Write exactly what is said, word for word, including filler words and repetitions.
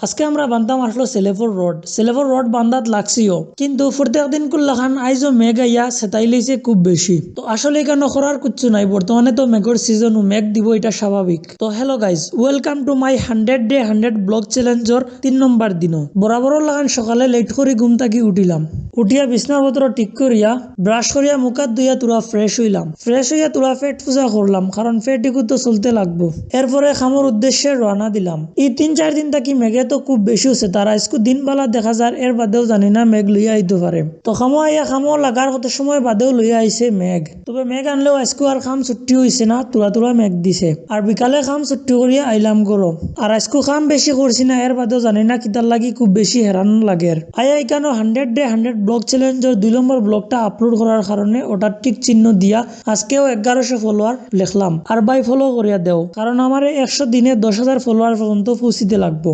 আজকে আমরা বানতাম আসলো সেলেফর রড। সেলেফর রড বান্দাত লাগছিও, কিন্তু প্রত্যেক দিন কুল্লাখান আইজও মেঘ আইয়া সেতাই লইছে খুব বেশি। তো আসলে এখানে করার কিচ্ছু নাই, বর্তমানে তো মেঘর সিজন, মেঘ দিব, এটা স্বাভাবিক। তো hello guys, welcome to my hundred day hundred vlog challengeর তিন নম্বর দিনও। বরাবরর লাখান সকালে লেট করি ঘুম থাকি উঠিলাম, উঠিয়া বিছনাপত্র ঠিক করিয়া ব্রাশ করিয়া মুখ হাত ধুইয়া থুড়া ফ্রেশ হইলাম। ফ্রেশ হইয়া থুড়া পেট পূজা করলাম, কারণ পেট ইগু তো চলতে লাগবো। এরপরে কামর উদ্দেশ্যে রওনা দিলাম। এই তিন চার দিন থাকি মেঘে তো খুব বেশি হচ্ছে, তার আইজকু দিন বালা দেখা যার, এর বাদেও জানি না মেঘ লইয়া আইতে পারে। তো কামো আইয়া কামো লাগার কত সময় বাদেও লইয়া আইছে মেঘ। তবে মেঘ আনলেও আইজকু আর কাম ছুটি হইছে না, থুড়া থুড়া মেঘ দিছে। আর বিকালে কাম ছুটি করিয়া আইলাম ঘরো। আর আইজকু কাম বেশি করছি না, এর বাদেও জানি না কিতার লাগি খুব বেশি হেরান লাগের। আইয়া এখানো hundred day hundred vlog challengeর দুই নম্বর ব্লগটা আপলোড করার কারণে ওটা টিক চিহ্ন দিয়া আজকেও এগারোশো ফলোয়ার লেখলাম। আর ভাই ফলো করিয়া দেও, কারণ আমারে একশো দিনে দশ হাজার ফলোয়ার পর্যন্ত পৌঁছিতে লাগবো।